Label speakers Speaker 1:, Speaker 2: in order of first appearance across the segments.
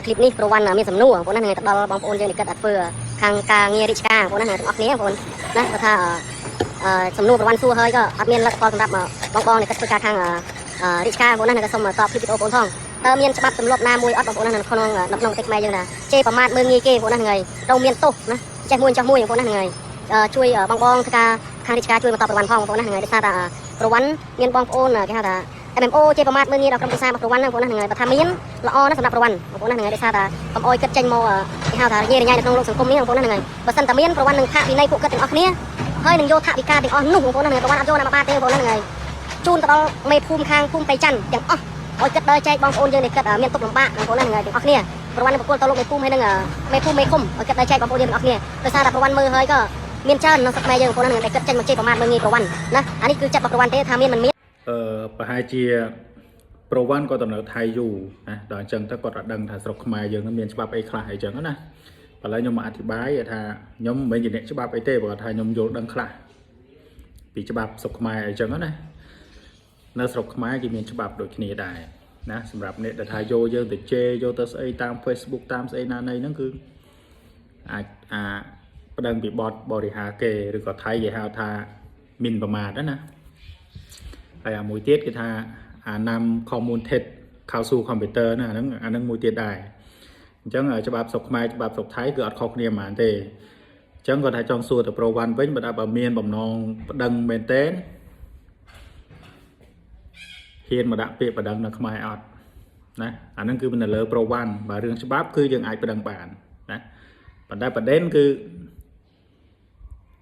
Speaker 1: คลิปนี้ประวันមានសំណួរបងប្អូនណាហ្នឹងទៅដល់បងប្អូនយើងដែលគិតថាធ្វើខាងការងាររាជការបងប្អូនណាទាំងអស់គ្នាបងប្អូនណាគាត់ថាអឺសំណួរប្រវត្តិសួរហើយក៏អត់មានលទ្ធផលសម្រាប់បងបងដែលគិតធ្វើការខាងរាជការបងប្អូនណាក៏សូមតបคลิปវីដេអូបងប្អូនផងតើមានច្បាប់ទម្លាប់ណាមួយអត់បងប្អូនណាក្នុងនៅក្នុងប្រទេសខ្មែរយើងណាជេរប្រមាថមើលងាយគេបងប្អូនណាហ្នឹងហើយត្រូវមានទោសណាចេះមួយចោះមួយបងប្អូនណាហ្នឹងហើយជួយបងបងធ្វើការខាងរាជការជួយមកតបប្រវត្តិផងបងប្អូនណាហ្នឹងហើយដោយសារតែប្រវត្តិមានបងប្អូនគេហៅថា MMO ជេរប្រមាថមើលងាយដល់ក្រុមគ្រួសាររបស់ប្រវត្តិហ្នឹងបងប្អូនណាហ្នឹងហើយបើថាមានល្អណាស់សម្រាប់ប្រវត្តិបងប្អូនណាហ្នឹងហើយដោយសារតែកុំអោយគិតចេញមកគេហៅថាញ៉េរញ៉ៃនៅក្នុងលោកសង្គមនេះបងប្អូនណាហ្នឹងហើយបើសិនតែមានប្រវត្តិនឹងផាកវិន័យពួកគិតទាំងអស់គ្នាហើយនឹងយកថវិកាទាំងអស់នោះបងប្អូនណាហ្នឹងហើយប្រវត្តិអត់យកណាមកបាទទេបងប្អូនណាហ្នឹងហើយជូនទៅដល់មេភូមិខាងភូមិតៃច័ន្ទទាំងអស់ឲ្យគិតដើរចែកបងប្អូនយើងដែលគិតមានទុកលំបាកបងប្អូនណាហ្នឹងហើយទាំងអស់គ្នាប្រវត្តិនឹងប្រគល់ទៅលោកមេភូមិហើយនឹងមេភូមិមេឃុំឲ្យគិតដើរចែកបងប្អូនយើងទាំងអស់គ្នាដោយសារតែប្រវត្តិមើលហើយក៏មានច្រើននៅស្រុកខ្មែរយើងបងប្អូនណាហ្នឹងដែលគិតចេញមកជេរប្រមាថមើលងាយប្រវត្តិណាអានេះគឺចិត្តរបស់ប្រវត្តិទេថាមានមិនមាន
Speaker 2: អឺប្រហែលជាប្រវត្តិក៏តំនៅថៃយូរណាដល់អញ្ចឹងទៅគាត់អត់ដឹងថាស្រុកខ្មែរយើងហ្នឹងមានច្បាប់អីខ្លះអីចឹងណាឥឡូវខ្ញុំមកអធិប្បាយថាខ្ញុំមិនមែនជាអ្នកច្បាប់អីទេព្រោះថាខ្ញុំយល់ដឹងខ្លះពីច្បាប់ស្រុកខ្មែរអីចឹងណានៅស្រុកខ្មែរគេមានច្បាប់ដូចគ្នាដែរណាសម្រាប់អ្នកដែលថាយកយើងទៅជេរយកទៅស្អីតាម Facebook តាមស្អីណាណីហ្នឹងគឺអាចអាប្តឹងពីបទបរិហាគេឬក៏ថៃគេហៅថាមីនប្រមាថណា ហើយអាមួយទៀតគេថាអានំข้อมูลเท็จเข้าสู่คอมพิวเตอร์ណាអាហ្នឹងអាហ្នឹងមួយទៀតដែរអញ្ចឹងច្បាប់ស្រុកខ្មែរច្បាប់ស្រុកថៃគឺអត់ខុសគ្នាហ្មងទេអញ្ចឹងគាត់ថាចង់សួរទៅប្រូវ៉ាន់វិញបើថាបើមានបំណងប្តឹងមែនតើហ៊ានមកដាក់ពាក្យប្តឹងនៅខ្មែរអត់ណាអាហ្នឹងគឺនៅលើប្រូវ៉ាន់បើរឿងច្បាប់គឺយើងអាចប្តឹងបានណាប៉ុន្តែប្រដេនគឺ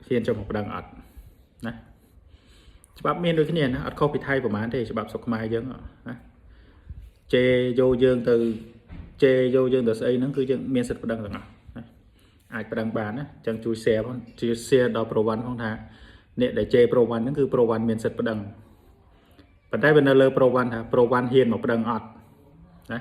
Speaker 2: ហ៊ានចុះមកប្តឹងអត់ណា ច្បាប់មានដូចគ្នាណាអត់ខុសពីថៃប្រហែលទេច្បាប់ស្រុកខ្មែរយើងណាជេរយកយើងទៅជេរយកយើងទៅស្អីហ្នឹងគឺយើងមានសិទ្ធិប្តឹងទាំងអស់ណាអាចប្តឹងបានណាអញ្ចឹងជួយ share ផងជួយ share ដល់ប្រវត្តិផងថាអ្នកដែលជេរប្រវត្តិហ្នឹងគឺប្រវត្តិមានសិទ្ធិប្តឹងប៉ុន្តែវានៅលើប្រវត្តិថាប្រវត្តិហ៊ានមកប្តឹងអត់ណា